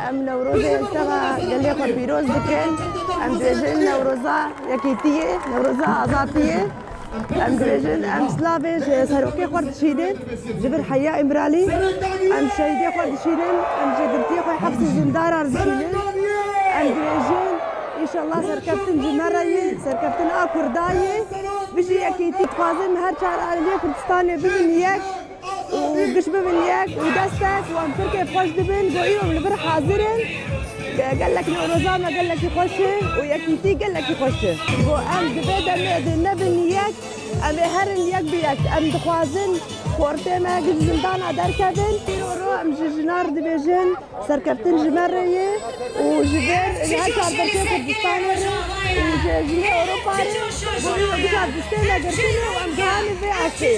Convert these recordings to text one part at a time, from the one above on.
Em Newrozê li teva gelê xwe pîroz dikin. Em dibêjin Newroza yekîtiyê, Newroza azadiyê. Em dibêjin em silavê ji serokê xwe dişînin ji vir heya Îmralî. Em şehîdê xwe dişînin, em ji girtiyê xwe hepsî zindaran dişînin. Em dibêjin înşallah serkeftin ji me re ye, serkeftin a Kurda ye. Bijî yekîtî. Dixwazim her çar aliyê Kurdistanê bibin yek. Û giş bibin yek û destek û em pir kêfxweş dibin ku îro em li vir hazir in. Gelek Newroza me gelekî xweş e û yekîtî gelekî xweş e. Ku em di vê demê de nebin yek em ê herin yek bi yek. Em dixwazin xortê me ji zindana derkevin. Îro ro em ji jinan re dibêjin serkeftin ji me re ye û ji vir ji her çar perçeyê Kurdistanê re û ji jinê Ewropa re ku îro gişa destê me girtine û em gihanin vê astê.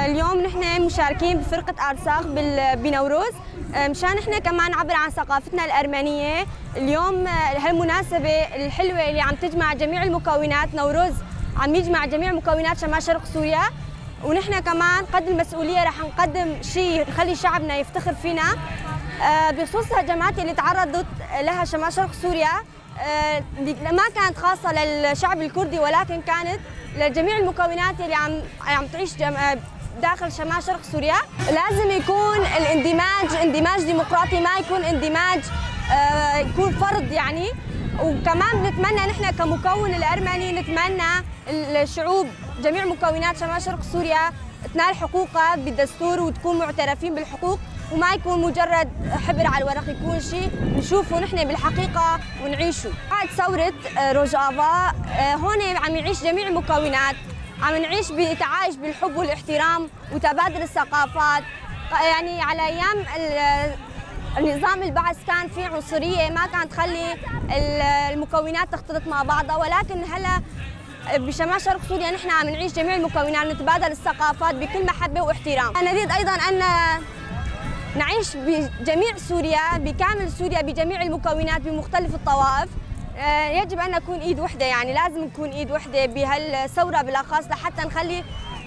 اليوم نحن مشاركين بفرقة أرساخ بنوروز مشان نحن كمان نعبر عن ثقافتنا الأرمنية. اليوم هالمناسبة الحلوة اللي عم تجمع جميع المكونات، نوروز عم يجمع جميع مكونات شمال شرق سوريا، ونحن كمان قد المسؤولية رح نقدم شيء نخلي شعبنا يفتخر فينا. بخصوص الهجمات اللي تعرضت لها شمال شرق سوريا، ما كانت خاصة للشعب الكردي ولكن كانت لجميع المكونات اللي عم تعيش داخل شمال شرق سوريا. لازم يكون الاندماج اندماج ديمقراطي، ما يكون اندماج يكون فرض يعني. وكمان بنتمنى نحن كمكون الأرمني نتمنى الشعوب جميع مكونات شمال شرق سوريا تنال حقوقها بالدستور وتكون معترفين بالحقوق، وما يكون مجرد حبر على الورق، يكون شيء نشوفه نحن بالحقيقة ونعيشه. بعد ثورة روجافا هون عم يعيش جميع المكونات، عم نعيش بتعايش بالحب والاحترام وتبادل الثقافات. يعني على أيام النظام البعث كان في عنصرية ما كانت تخلي المكونات تختلط مع بعضها، ولكن هلا بشمال شرق سوريا نحن عم نعيش جميع المكونات، نتبادل الثقافات بكل محبة واحترام. نريد أيضا أن نعيش بجميع سوريا، بكامل سوريا، بجميع المكونات، بمختلف الطوائف. يجب أن نكون إيد وحدة، يعني لازم نكون إيد وحدة بهالثورة بالأخص لحتى نخلي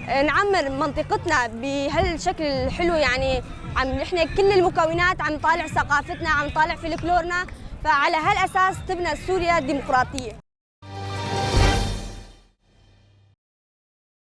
نعمر منطقتنا بهالشكل الحلو. يعني عم نحن كل المكونات عم نطالع ثقافتنا، عم نطالع فلكلورنا، فعلى هالأساس تبنى سوريا الديمقراطية.